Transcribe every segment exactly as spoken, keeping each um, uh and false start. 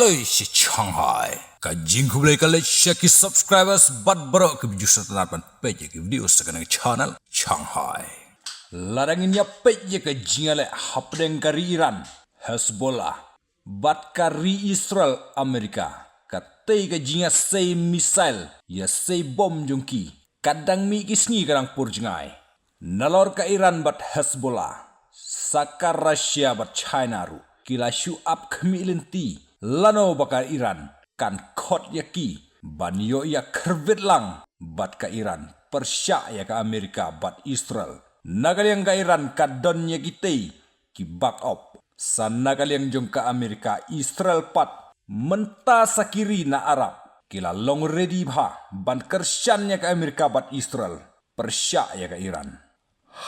Loi shi Shanghai. Ka jingkhublei ka leit sha ki subscribers bad baroh ki views sa tang ban peit ïa ki video sa kane ka channel Shanghai. Lada ngin ïa peit ïa ka jingïaleh hapdeng ka ri Iran, Hezbollah bad ka ri Israel, Amerika, katei ka jingïasei missile, ïasei bom jong ki, ka dang mih ki sngi ka dang pur jngai. Nalor ka Iran bad Hezbollah, sa ka Russia bad China ruh ki la shu ap khmih lynti lano ba ka Iran kan khot ïa ki ban ïoh ïa khyrwit lang bad ka Iran pyrshah ïa ka Amerika bad Israel. Na ka liang ka Iran ka don ïa kitei ki backup. Sa na ka liang jong ka Amerika, Israel pat, mynta sa ki ri na Arab ki la long ready bha ban kyrshan ïa ka Amerika bad Israel pyrshah ïa ka Iran.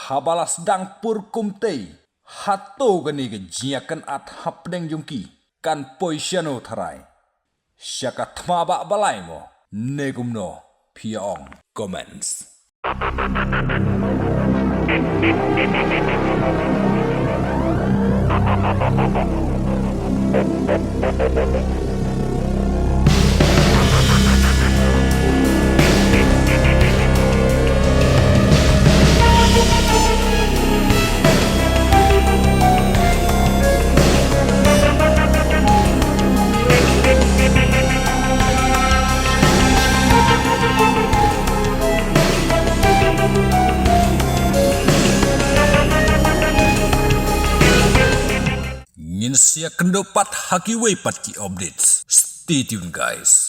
Haba la sdang pur kumtei, hato kane ka jingïakynad hapdeng jong ki kan poi shano tharai? Sha ka thma ba balai mo, ne kumno? Phi ong comments. Ngin sa ïakynduh pat ha kiwei pat ki updates. Stay tuned, guys.